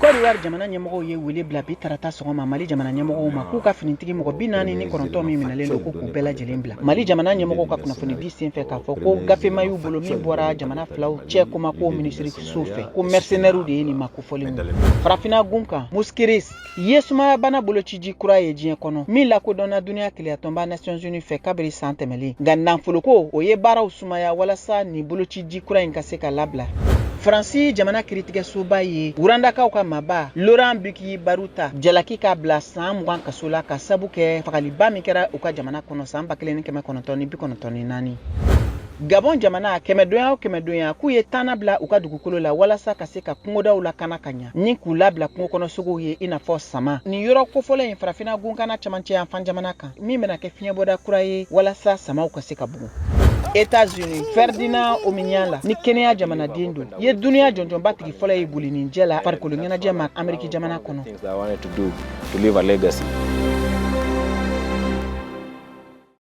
Côte d'Ivoire jamana ɲɛmɔgɔw ye wele bila bi tarata sɔgɔma Mali jamana ɲɛmɔgɔw ma, k'u ka finitigi mɔgɔ 49 min minɛlen don, ko k'u bɛɛ lajɛlen bila. Mali jamana ɲɛmɔgɔw ka kunnafonidi senfɛ k'a fɔ ko gafema y'u bolo min bɔra jamana filaw cɛ komako minisiriso fɛ, ko mercenaires de ye nin ma kofɔlenw. Farafinna gun kan, Mosquirix ye sumayabana bolociji kura ye diɲɛ kɔnɔ min lakodɔnna duniya kelenyatɔnba Nations Unies fɛ kabiri san tɛmɛlen, nka nafoloko o ye baaraw sumaya walasa nin bolociji kura in ka se ka labila. Faransi jamana kiritigɛsoba ye Rwandakaw ka maaba Laurent Bucyibaruta jalaki k'a bila san 20 kaso la ka sabu kɛ fagaliba min kɛra u ka jamana kɔnɔ san 1994. Gabon jamana, kɛmɛdonya o kɛmɛdonya, k'u ye tanna bila u ka dugukolo la walasa ka se ka kungodaw lakana ka ɲa ni k'u labila kungo kɔnɔ sogow ye, i n'a fɔ sama. Nin yɔrɔ kofɔlen in Farafinna gunkana camancɛ yanfan jamana kan, min bɛna kɛ fiɲɛbɔda kura ye walasa samaw ka se ka bugun. États-Unis, Ferdinand Omanyala ni Kenya jamanaden don, ye duniya jɔnjɔnba tigi fɔlɔ ye bolininjɛ la farikolo ɲɛnajɛ ma Ameriki jamana kɔnɔ. Things that I wanted to do to leave a legacy.